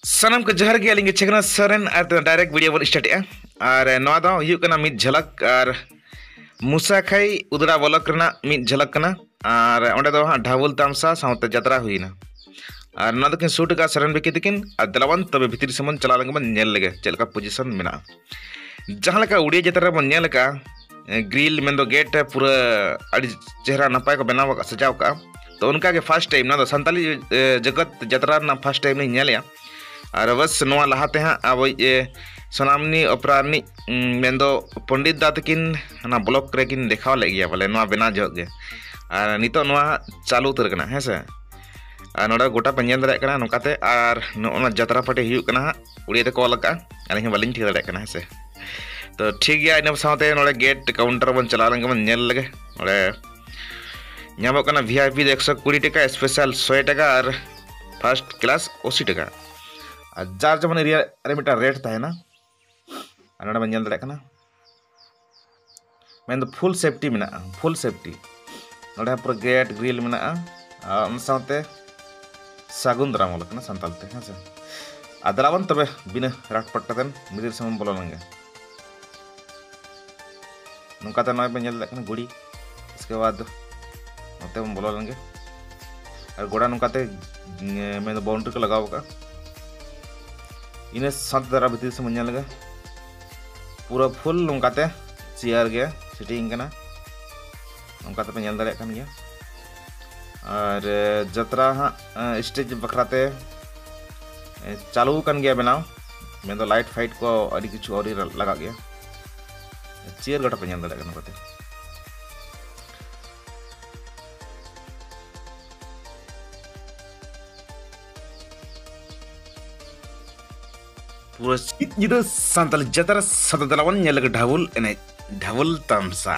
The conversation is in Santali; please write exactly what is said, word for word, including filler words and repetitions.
ᱥᱟᱱᱟᱢ ᱠᱚ ᱡᱚᱦᱟᱨ ᱜᱮ, ᱟᱹᱞᱤᱧ ᱜᱮ ᱪᱷᱮᱠᱱᱟ ᱥᱚᱨᱮᱱ ᱟᱨ ᱰᱟᱭᱨᱮᱠᱴ ᱵᱷᱤᱰᱤᱭᱳ ᱵᱚᱱ ᱥᱴᱟᱨᱴᱮᱜᱼᱟ᱾ ᱟᱨ ᱱᱚᱣᱟ ᱫᱚ ᱦᱩᱭᱩᱜ ᱠᱟᱱᱟ ᱢᱤᱫ ᱡᱷᱟᱞᱟᱠ, ᱟᱨ ᱢᱩᱥᱟᱠᱷᱟᱭ ᱩᱫᱽᱲᱟ ᱵᱞᱚᱠ ᱨᱮᱱᱟᱜ ᱢᱤᱫ ᱡᱷᱟᱞᱟᱠ ᱠᱟᱱᱟ᱾ ᱟᱨ ᱚᱸᱰᱮ ᱫᱚ ᱦᱟᱸᱜ ᱰᱷᱟᱵᱩᱞ ᱛᱟᱢᱥᱟ ᱥᱟᱶᱛᱮ ᱡᱟᱛᱨᱟ ᱦᱩᱭᱱᱟ᱾ ᱟᱨ ᱱᱚᱣᱟ ᱫᱚᱠᱤᱱ ᱥᱩᱴ ᱟᱠᱟᱫᱼᱟ ᱥᱚᱨᱮᱱ ᱵᱤᱠᱤ ᱛᱟᱹᱠᱤᱱ᱾ ᱟᱨ ᱫᱮᱞᱟᱵᱚᱱ ᱛᱚᱵᱮ ᱵᱷᱤᱛᱤᱨ ᱥᱮᱫ ᱵᱚᱱ ᱪᱟᱞᱟᱣ ᱞᱮᱱ ᱜᱮᱵᱚᱱ ᱧᱮᱞ ᱞᱮᱜᱮ ᱪᱮᱫ ᱞᱮᱠᱟ ᱯᱚᱡᱤᱥᱚᱱ ᱢᱮᱱᱟᱜᱼᱟ᱾ ᱡᱟᱦᱟᱸ ᱞᱮᱠᱟ ᱩᱲᱤᱭᱟ ᱡᱟᱛᱨᱟ ᱨᱮᱵᱚᱱ ᱧᱮᱞ ᱟᱠᱟᱫᱼᱟ, ᱮ, ᱜᱨᱤᱞ ᱢᱮᱱᱫᱚ ᱜᱮᱴ ᱯᱩᱨᱟᱹ ᱟᱹᱰᱤ ᱪᱮᱦᱨᱟ ᱱᱟᱯᱟᱭ ᱠᱚ ᱵᱮᱱᱟᱣ ᱟᱠᱟᱫ, ᱥᱟᱡᱟᱣ ᱟᱠᱟᱫᱼᱟ᱾ ᱛᱚ ᱚᱱᱠᱟᱜᱮ ᱯᱷᱟᱥᱴ ᱴᱟᱭᱤᱢ, ᱱᱚᱣᱟ ᱫᱚ ᱥᱟᱱᱛᱟᱞᱤ, ᱮ, ᱡᱚᱜᱚᱛ ᱡᱟᱛᱨᱟ ᱨᱮᱱᱟᱜ ᱯᱷᱟᱥᱴ ᱴᱟᱭᱤᱢ ᱞᱤᱧ ᱧᱮᱞᱮᱜᱼᱟ᱾ ᱟᱨ ᱵᱟᱥ ᱱᱚᱣᱟ ᱞᱟᱦᱟᱛᱮ ᱦᱟᱸᱜ ᱟᱵᱚᱭᱤᱡ, ᱮ, ᱥᱳᱱᱟᱢᱱᱤ ᱚᱯᱮᱨᱟ ᱨᱤᱱᱤᱡ, ᱩᱢ, ᱢᱮᱱᱫᱚ ᱯᱚᱱᱰᱤᱛ ᱫᱟ ᱛᱟᱹᱠᱤᱱ ᱚᱱᱟ ᱵᱞᱚᱠ ᱨᱮᱠᱤᱱ ᱫᱮᱠᱷᱟᱣ ᱞᱮᱫ ᱜᱮᱭᱟ ᱵᱚᱞᱮ ᱱᱚᱣᱟ ᱵᱮᱱᱟᱣ ᱡᱚᱦᱚᱜ ᱜᱮ᱾ ᱟᱨ ᱱᱤᱛᱚᱜ ᱱᱚᱣᱟ ᱦᱟᱸᱜ ᱪᱟᱹᱞᱩ ᱩᱛᱟᱹᱨ ᱠᱟᱱᱟ, ᱦᱮᱸ ᱥᱮ᱾ ᱟᱨ ᱱᱚᱰᱮ ᱜᱚᱴᱟ ᱯᱮ ᱧᱮᱞ ᱫᱟᱲᱮᱭᱟᱜ ᱠᱟᱱᱟ ᱱᱚᱝᱠᱟᱛᱮ᱾ ᱟᱨ ᱱᱚᱜᱼᱚ ᱱᱚᱣᱟ ᱡᱟᱛᱨᱟ ᱯᱟᱨᱴᱤ ᱦᱩᱭᱩᱜ ᱠᱟᱱᱟ ᱦᱟᱸᱜ, ᱩᱲᱤᱭᱟ ᱛᱮᱠᱚ ᱚᱞ ᱟᱠᱟᱫᱼᱟ, ᱟᱹᱞᱤᱧ ᱦᱚᱸ ᱵᱟᱹᱞᱤᱧ ᱴᱷᱤᱠᱟᱹ ᱫᱟᱲᱮᱭᱟᱜ ᱠᱟᱱᱟ, ᱦᱮᱸ ᱥᱮ᱾ ᱛᱚ ᱴᱷᱤᱠ ᱜᱮᱭᱟ, ᱤᱱᱟᱹ ᱥᱟᱶᱛᱮ ᱱᱚᱰᱮ ᱜᱮᱴ ᱠᱟᱣᱩᱱᱴᱟᱨ ᱵᱚᱱ ᱪᱟᱞᱟᱣ ᱞᱮᱱ ᱜᱮᱵᱚᱱ ᱧᱮᱞ ᱞᱮᱜᱮ᱾ ᱱᱚᱰᱮ ᱧᱟᱢᱚᱜ ᱠᱟᱱᱟ ᱵᱷᱤ ᱟᱭ ᱯᱤ ᱫᱚ ᱮᱠᱥᱚ ᱠᱩᱲᱤ ᱴᱟᱠᱟ, ᱥᱯᱮᱥᱟᱞ ᱥᱚᱭ ᱴᱟᱠᱟ ᱟᱨ ᱯᱷᱟᱨᱥᱴ ᱠᱞᱟᱥ ᱟᱥᱤ ᱴᱟᱠᱟ᱾ ᱟᱨ ᱡᱟᱨ ᱡᱮᱢᱚᱱ ᱮᱨᱤᱭᱟ ᱨᱮ ᱢᱤᱫᱴᱟᱝ ᱨᱮᱴ ᱛᱟᱦᱮᱱᱟ᱾ ᱟᱨ ᱱᱚᱰᱮ ᱵᱚᱱ ᱧᱮᱞ ᱫᱟᱲᱮᱭᱟᱜ ᱠᱟᱱᱟ, ᱢᱮᱱᱫᱚ ᱯᱷᱩᱞ ᱥᱮᱯᱴᱤ ᱢᱮᱱᱟᱜᱼᱟ, ᱯᱷᱩᱞ ᱥᱮᱯᱴᱤ᱾ ᱱᱚᱰᱮ ᱦᱚᱸ ᱯᱩᱨᱟᱹ ᱜᱮᱴ ᱜᱨᱤᱞ ᱢᱮᱱᱟᱜᱼᱟ᱾ ᱟᱨ ᱚᱱᱟ ᱥᱟᱶᱛᱮ ᱥᱟᱹᱜᱩᱱ ᱫᱟᱨᱟᱢ ᱚᱞ ᱟᱠᱟᱱᱟ ᱥᱟᱱᱛᱟᱲ ᱛᱮ, ᱦᱮᱸ ᱥᱮ᱾ ᱟᱨ ᱫᱮᱞᱟ ᱵᱚᱱ ᱛᱚᱵᱮ ᱵᱤᱱᱟᱹ ᱨᱟᱴᱯᱟᱴ ᱠᱟᱛᱮᱱ ᱵᱷᱤᱛᱤᱨ ᱥᱮᱫ ᱵᱚᱱ ᱵᱚᱞᱚ ᱞᱮᱱ ᱜᱮ᱾ ᱱᱚᱝᱠᱟᱛᱮ ᱱᱚᱜᱼᱚᱭ ᱵᱚᱱ ᱧᱮᱞ ᱫᱟᱲᱮᱭᱟᱜ ᱠᱟᱱᱟ ᱜᱩᱲᱤ᱾ ᱤᱥᱠᱮ ᱵᱟᱫ ᱱᱚᱛᱮ ᱵᱚᱱ ᱵᱚᱞᱚ ᱞᱮᱱ ᱜᱮ᱾ ᱟᱨ ᱜᱚᱰᱟ ᱱᱚᱝᱠᱟᱛᱮ, ᱮᱸ, ᱢᱮᱱᱫᱚ ᱵᱟᱣᱩᱱᱰᱨᱤ ᱠᱚ ᱞᱟᱜᱟᱣ ᱟᱠᱟᱫᱼᱟ᱾ ᱤᱱᱟᱹ ᱥᱟᱶᱛᱮ ᱫᱟᱨᱟ ᱵᱷᱤᱛᱤᱨ ᱥᱮᱫ ᱵᱚᱱ ᱧᱮᱞ ᱞᱮᱜᱮ᱾ ᱯᱩᱨᱟᱹ ᱯᱷᱩᱞ ᱱᱚᱝᱠᱟᱛᱮ ᱪᱮᱭᱟᱨ ᱜᱮ ᱥᱮᱴᱤᱝ ᱠᱟᱱᱟ᱾ ᱱᱚᱝᱠᱟ ᱛᱮᱯᱮ ᱧᱮᱞ ᱫᱟᱲᱮᱭᱟᱜ ᱠᱟᱱ ᱜᱮᱭᱟ᱾ ᱟᱨ, ᱮ, ᱡᱟᱛᱨᱟ ᱦᱟᱸᱜ, ᱮ, ᱥᱴᱮᱡᱽ ᱵᱟᱠᱷᱨᱟ ᱛᱮ, ᱮ, ᱪᱟᱹᱞᱩ ᱟᱠᱟᱱ ᱜᱮᱭᱟ ᱵᱮᱱᱟᱣ, ᱢᱮᱱᱫᱚ ᱞᱟᱭᱤᱴ ᱯᱷᱟᱭᱤᱴ ᱠᱚ ᱟᱹᱰᱤ ᱠᱤᱪᱷᱩ ᱟᱹᱣᱨᱤ ᱞᱟᱜᱟᱜ ᱜᱮᱭᱟ᱾ ᱪᱮᱭᱟᱨ ᱜᱚᱴᱟ ᱯᱮ ᱧᱮᱞ ᱫᱟᱲᱮᱭᱟᱜ ᱠᱟᱱᱟ ᱱᱚᱝᱠᱟᱛᱮ᱾ ᱯᱩᱨᱟᱹ ᱧᱤᱫᱟᱹ ᱥᱟᱱᱛᱟᱞᱤ ᱡᱟᱛᱨᱟ ᱥᱟᱫᱟ ᱫᱮᱞᱟ ᱵᱚᱱ ᱧᱮᱞ ᱞᱮᱜᱮ ᱰᱷᱟᱵᱩᱞ ᱮᱱᱮᱡ, ᱰᱷᱟᱵᱩᱞ ᱛᱟᱢᱥᱟ᱾